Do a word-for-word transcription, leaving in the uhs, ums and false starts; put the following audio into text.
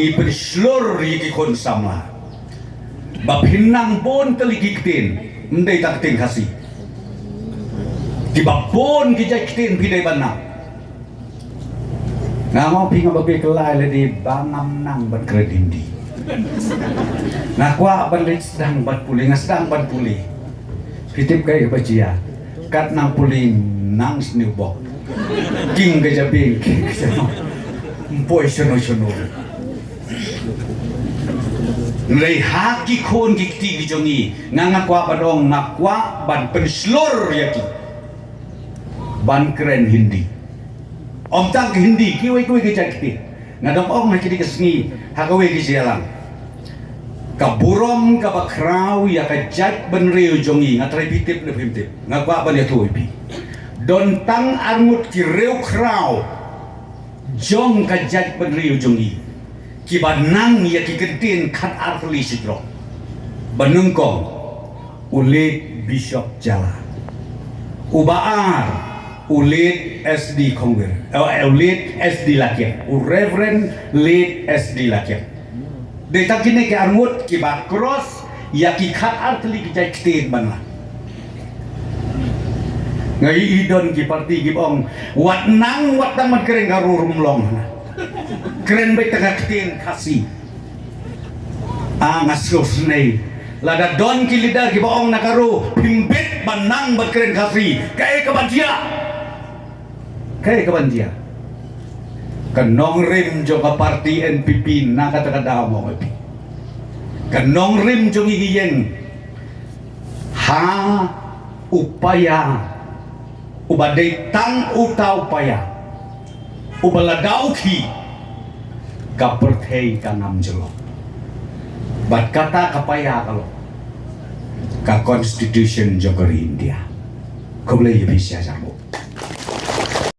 Ngi pynshlur ïa ki khun samla ba phin nang bun tylli ki ktien, ym dei tang ktien Khasi. Kiba bun ki jait ktien phi dei ban nang. Nga ong phi, nga ba beh kylla lade ba ngam nang ban kren Hindi. Nga kwah ban leit sdang bad pule, nga sdang ban pule. Phi tip kaei kaba jia? Kat nang pule nang sniewbok. King ka jabieng, king ka jabieng. Ym poi shano shano. Hynrei ha ki khun ki kti ki jong ngi, nga, nga kwah ban ong, nga kwah ban pynshlur ïa ki ban kren Hindi. Ym tang ka Hindi, kiwei kiwei ki jait ktien. Nga dang ong ha kine ki sngi ha kawei ka jingïalang, ka burom kaba khraw ïa ka jaitbynriew jong ngi, nga trai phi tip ne phim tip, nga kwah ban ïathuh ïa phi. Don tang arngut ki riewkhraw jong ka jaitbynriew jong ngi kiba nang ïa ki kyntien khatar tylli shajrong. Ba nyngkong, u late Bishop Jala. Uba ar, u late S D Khongwir. Eh, u late S D Lakiang. U Reverend late S D Lakiang. Dei tang kine ki arngut kiba cross ïa ki khatar tylli ki jait ktien ban nang. Nga ïohi don ki parti kiba ong, wat nang, wat nang ban kren Garo ruh ym long. Kren beit tang ka ktien Khasi. Ah, nga sngewsynei. Lada don ki leader kiba ong na Garo, phim bit ban nang ban kren Khasi, kaei kaba jia? Kaei kaba jia? Ka nongrim jong ka parti N P P na kata ka daw mo, ka nongrim jong ngi ki ïeng ha u paia uba dei tang uta u paia uba lada u khih, ka pyrthei ka ngam jyllop. Bad kata ka paia ka long ka Constitution jong ka ri India. Khublei ïa phi sha sha mo.